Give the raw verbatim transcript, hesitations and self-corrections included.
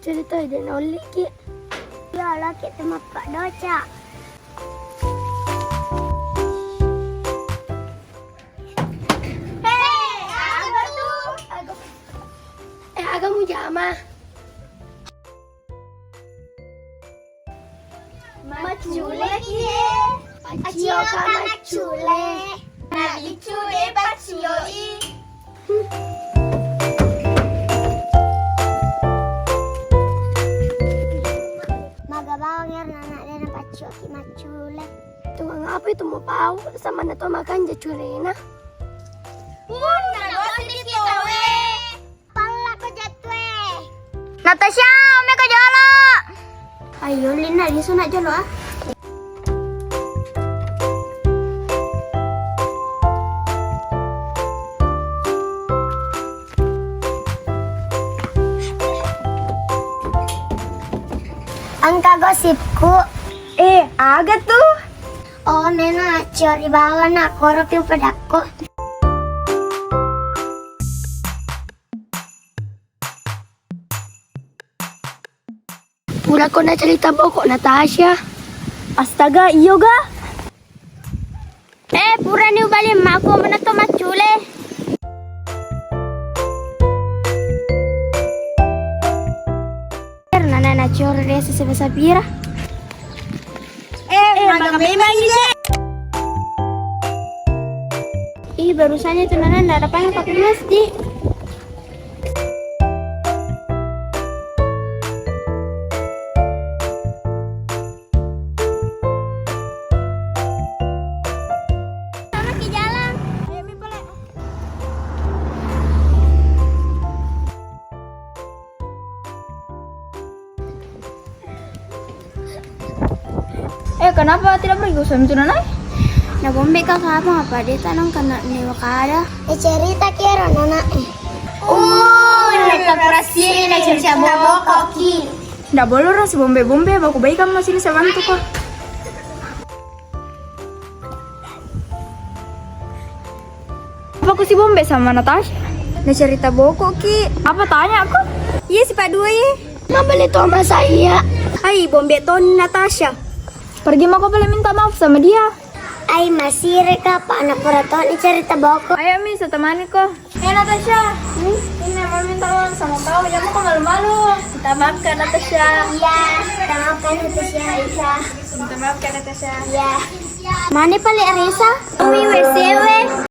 Cerita de' naolliki. Iya, laki tempat Pak Doca. Hei, aga tu? Aga. Eh, aga mujama. Maccule ki e. Paccio ka maccule. Nabiccu de' paccio i. Maga bawang ero nana de' napaccio ki maccule. Tuang apa itu mau pau sama na to makanja culena. Pun na dosa di kita we. Pallako jattue. Natasha, ommeko jolo. Ayo, Lina, lisu nak jolo, ah. Engka gosipku. Eh, aga tu? Oh, nena, ciori bawa nak, koro piu pedakko. Purako nacerita boko Natasha. Astaga, iyo ga? Eh, purani ubali mako menato maccule. Nana naciori resa sebasa pira? Eh, maga memang ide. Ih, barusannya itu nana ndak ada pakai pakai plastik. Sana ke jalan. Ayo, mi pale. Eh, kenapa tidak pergi ke sana, Nai? Na bombe ka kapang apa de' tanang kena newa kada. Eh, cerita kira nana eh. Uh, nata perasiri na cerita boko ki. Ndak boleh rasa bombe-bombe, baku baik kamu sini sabantu ko. Apa ku si bombe sama Natasha? Na cerita boko ki. Apa tanya aku? Iya si Pak dua ye. Mabele to masa iya. Ai bombe to Natasha. Pergi mako pale minta maaf sama dia. Ai masire ka pa na pura to ni cerita boko. Ayo mi, saya temani ko. Eh, Natasha, ini mau minta maaf sama kau. Ya, mau kau malu-malu. Minta maaf, Kak Natasha. Iya, minta maaf, Kak Natasha. Minta maaf, Kak Natasha. Iya. Mana pale Resa? Umi W C W.